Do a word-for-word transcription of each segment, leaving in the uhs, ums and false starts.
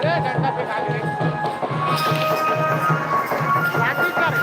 ए, डंडा फेंका दे। लाठी कर।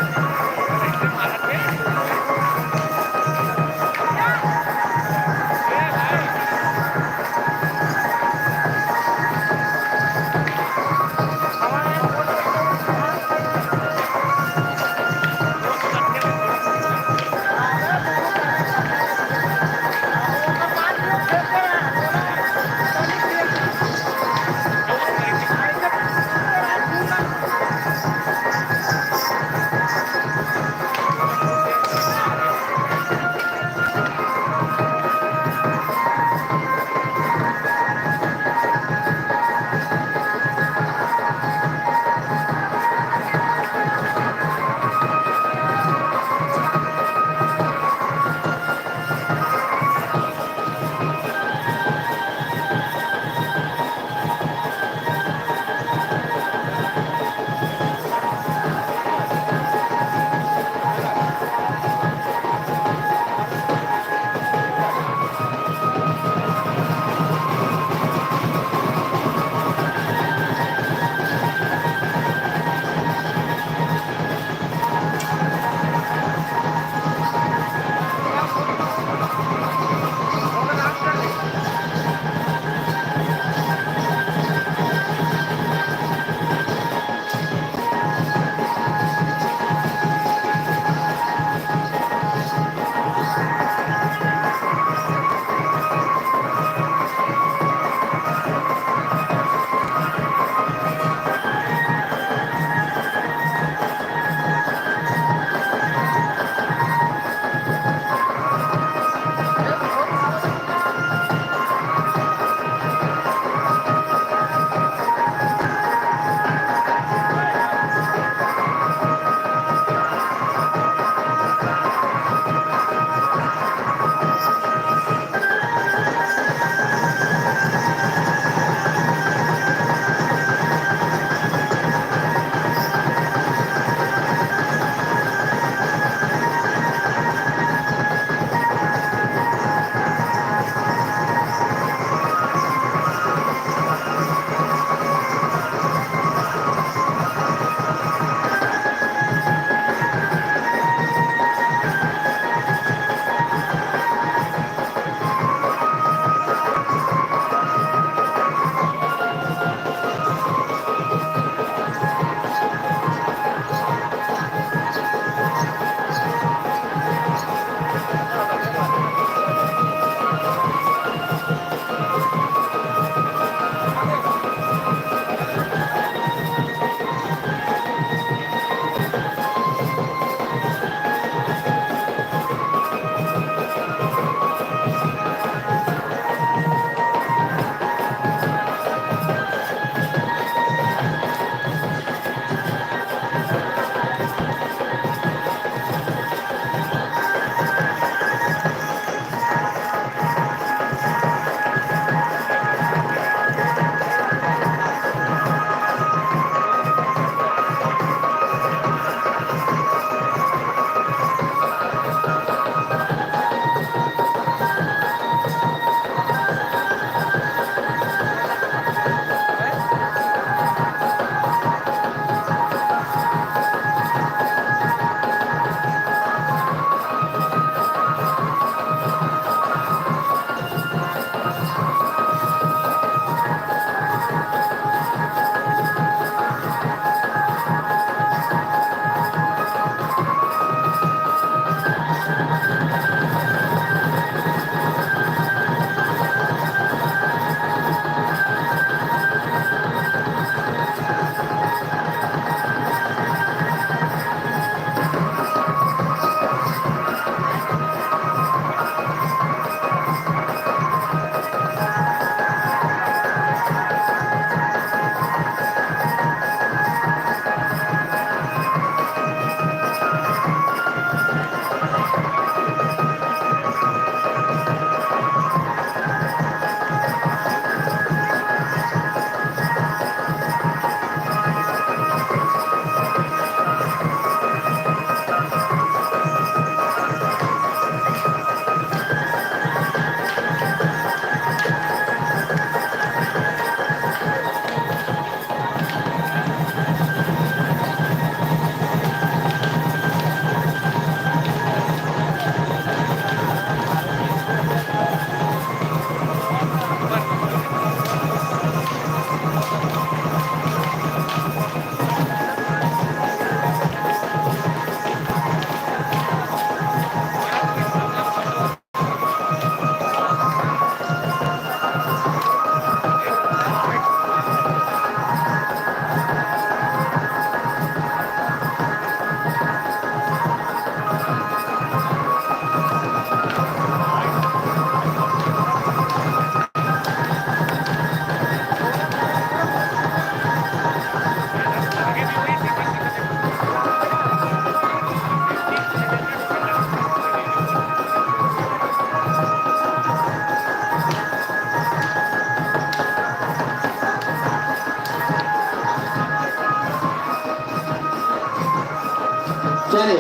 चले।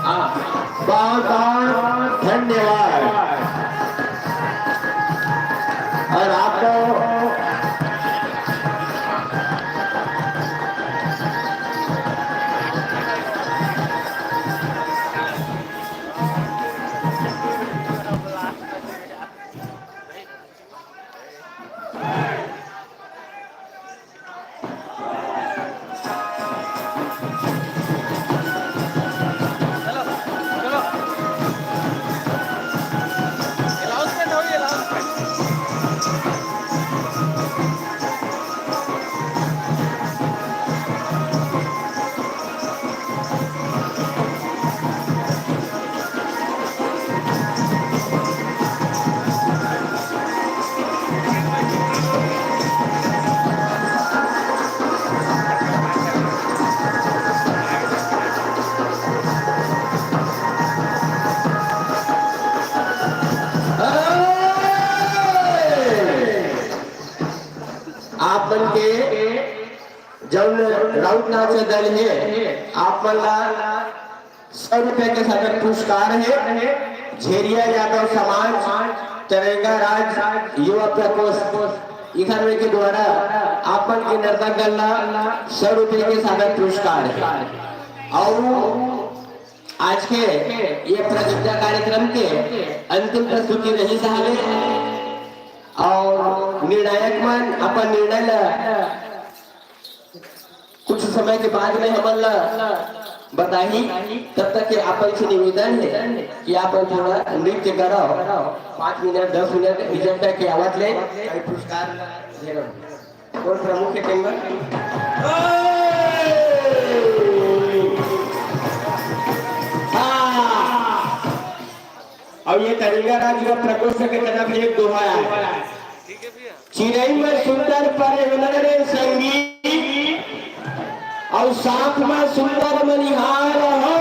हाँ, बहुत बहुत धन्यवाद। और आपको आप मन के जौन राउत नाच दल हे, आप मन ला सौ रुपया के सागर पुरस्कार हे। झेरिया यादव समाज, तरेंगा राज युवा प्रकोष्ठ, इखर मन के द्वारा आप मन के नर्तक दल ला सौ रुपया के सागर पुरस्कार हे। और आज के ये प्रतियोगिता कार्यक्रम के अंतिम प्रस्तुति रहिस हवे और निर्णायक मन अपन निर्णय ला कुछ समय के बाद में हमन ला बताही। तब तक के आप मन से निवेदन हे कि आप मन थोड़ा नृत्य करव, पाँच मिनट, दस मिनट, रिजल्ट के आवत ले पुरस्कार दे रहा हूँ। कौन प्रमुख है टेंगन? हाँ। अब ये तरेंगा राज का प्रकोष्ठ के तरफ एक दोहा है। चिरई में सुंदर पर रे संगी, और साथ में सुंदर मनिहार हो।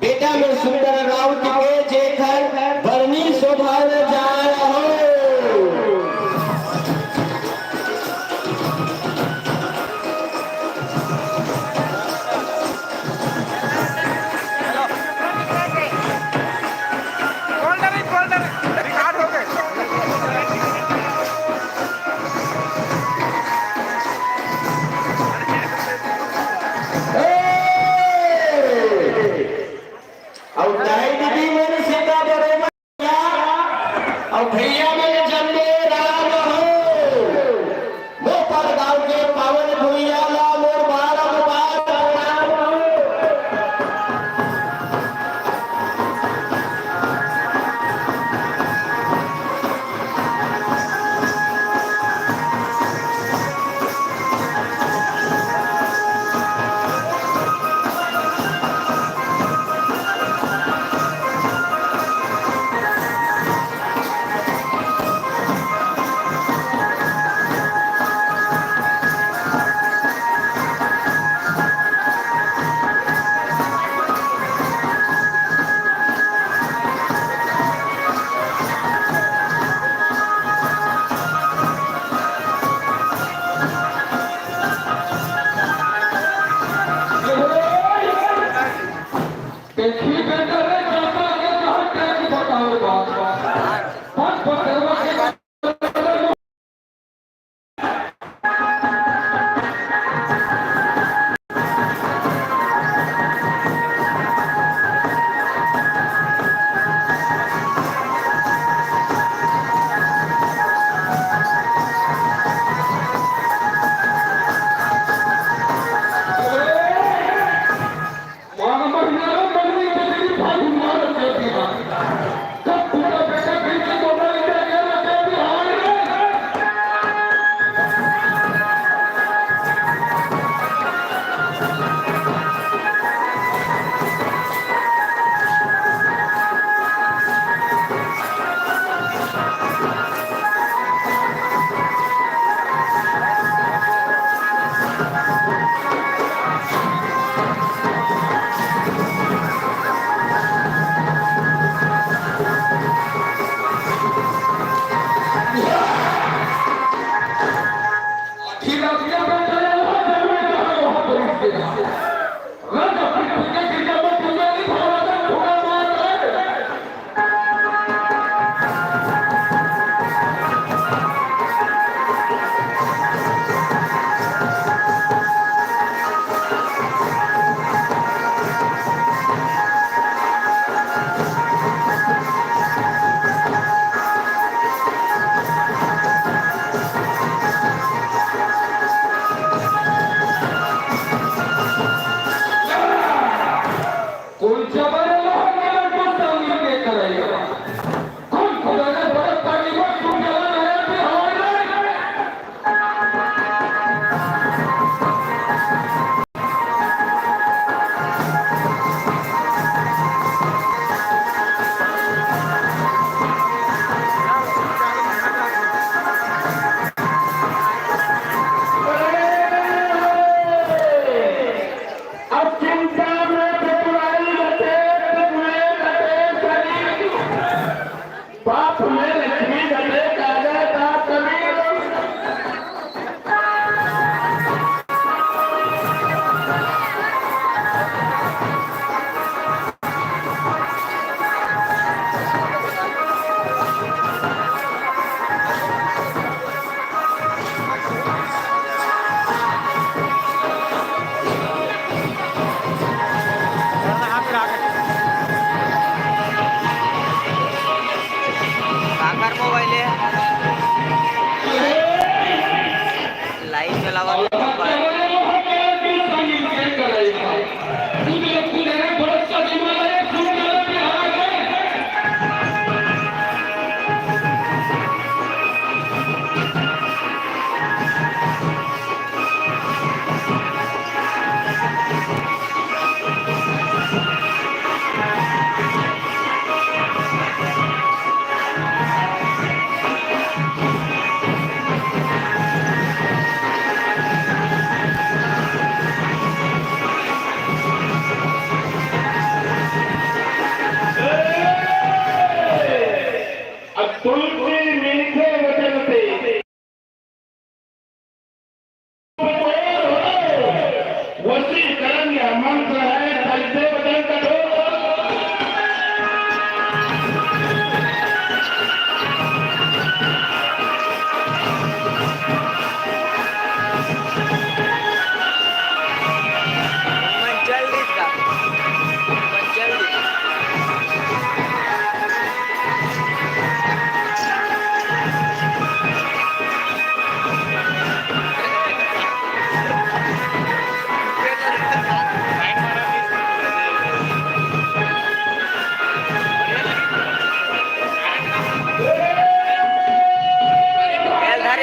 बेटा में सुंदर राउत के जेखर बरनी शोभा न जाय हो।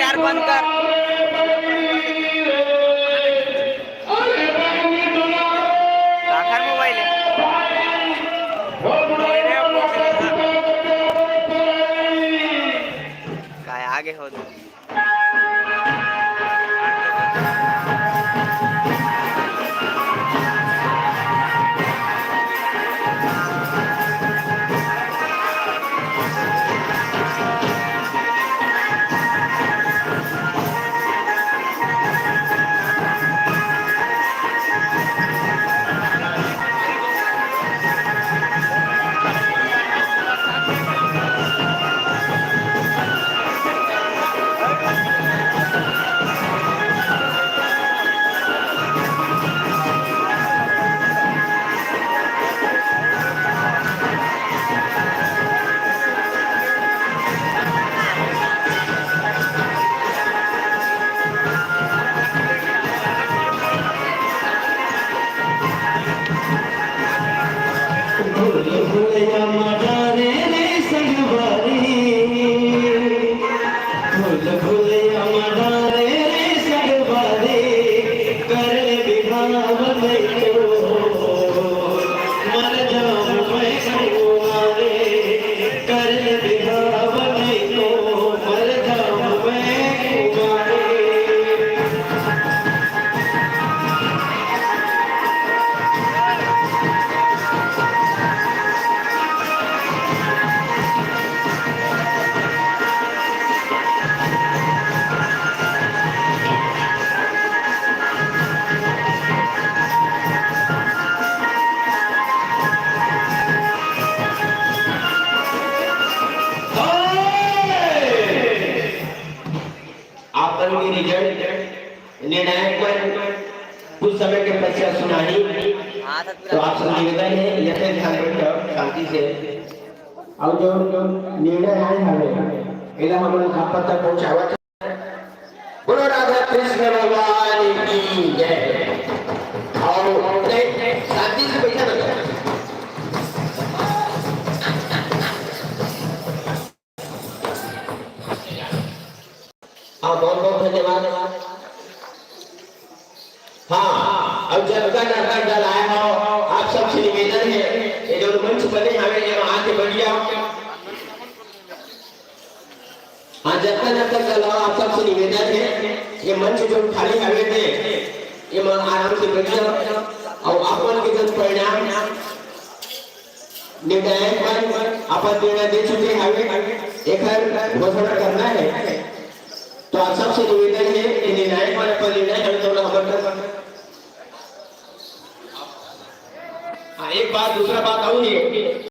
यार, बंद कर। काखर मोबाइल है? मेरे अब। काय आगे हो तू? आप मन के result निर्णायक मन कुछ समय के पश्चात सुनाही। तो आप सब निवेदन है, यथे ध्यान रखो, शांति से। और जो, जो निर्णय आए हवे, एला हमन आप तक पहुंचावत। बोलो राधा कृष्ण भगवान की जय। और शांति से बैठा रहता। हाँ, बहुत बहुत धन्यवाद। हाँ, अब जब तक अगर दल आए हो, आप सबसे निवेदन है, ये जो मंच बने हवे, ये आके बैठ जाओ। हाँ, जब तक, जब तक दल आओ, आप सबसे निवेदन है, ये मंच जो खाली हवे थे, ये म-, आराम से बैठ जाओ। और आप मन के जो परिणाम निर्णायक मन अपन निर्णय दे चुके हवे, एकर घोषणा करना है। तो आप सबसे निवेदन है कि निर्णायक मन अपन निर्णय कर दो ना, हमर तक। हाँ, एक बात, दूसरा बात और है,